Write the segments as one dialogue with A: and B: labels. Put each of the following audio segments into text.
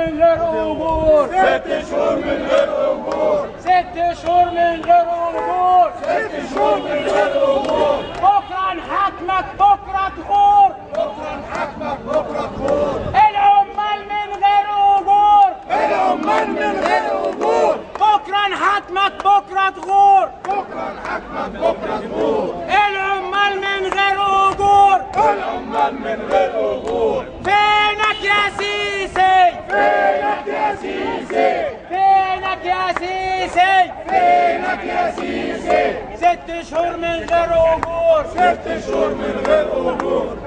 A: من غير أجور،
B: 6 شهور من غير أجور،
A: 6 شهور من غير أجور،
B: 6 شهور من غير أجور.
A: بكرة نحاكمك بكرة تغور،
B: بكرة نحاكمك بكرة تغور.
A: العمال من غير أجور،
B: العمال من غير أجور.
A: بكرة نحاكمك بكرة تغور،
B: بكرة نحاكمك بكرة تغور.
A: العمال من غير أجور،
B: العمال من غير أجور.
A: فينك يا سيسي؟
B: فينك يا سيسي؟
A: فينك يا سيسي؟
B: فينك يا سيسي؟
A: 6 شهور من غير أجور،
B: 6 شهور من غير أجور.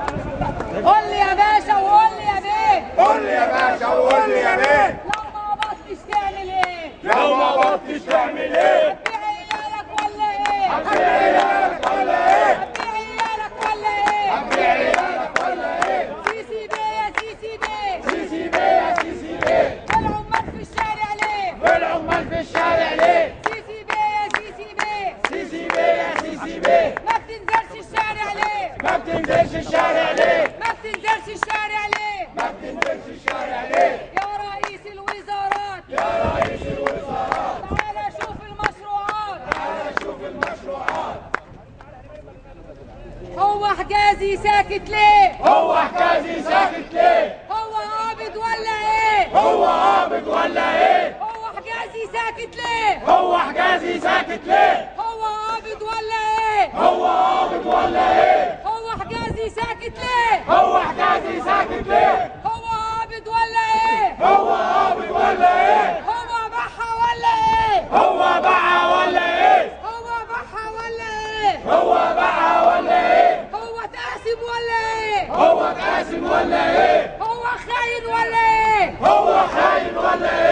C: قول لي يا باشا وقول لي يا بيه،
B: قول لي يا باشا وقول لي يا بيه،
C: لو ما قبضتش تعمل ايه؟
B: لو ما قبضتش تعمل ايه؟
C: هتبيع عيالك ولا ايه؟
B: هتبيع عيالك ولا ايه؟
C: هتبيع عيالك ولا ايه؟
B: هتبيع عيالك ولا ايه؟
C: سيسي بيه يا سيسي بيه،
B: سيسي بيه يا سيسي بيه.
C: والعمال في الشارع ليه؟
B: والعمال في الشارع ليه؟
C: سيسي بيه يا سيسي بيه،
B: سيسي بيه يا سيسي بيه.
C: ما بتنزلش الشارع ليه؟
B: ما بتنزلش الشارع ليه؟
C: ما بتنزلش الشارع ليه؟
B: ما بتنزلش الشارع ليه؟
C: يا رئيس الوزارات،
B: يا رئيس الوزارات،
C: تعالى شوف المشروعات،
B: تعالى شوف المشروعات.
C: هو حجازي ساكت ليه؟
B: هو حجازي ساكت ليه؟
C: هو قابض ولا ايه؟
B: هو قابض ولا ايه؟
C: هو حجازي ساكت ليه؟
B: هو حجازي ساكت ليه؟
C: هو قابض ولا ايه؟
B: هو قابض ولا ايه؟
C: هو حجازي ساكت ليه؟
B: هو حجازي ساكت ليه؟
C: هو قابض ولا ايه؟
B: هو قابض ولا ايه؟
C: هو باعها ولا ايه؟
B: هو باعها ولا ايه؟
C: هو باعها ولا ايه؟
B: هو باعها ولا ايه؟
C: هو اتقاسم ولا ايه؟
B: هو اتقاسم ولا ايه؟
C: هو خاين ولا ايه؟
B: هو خاين ولا ايه؟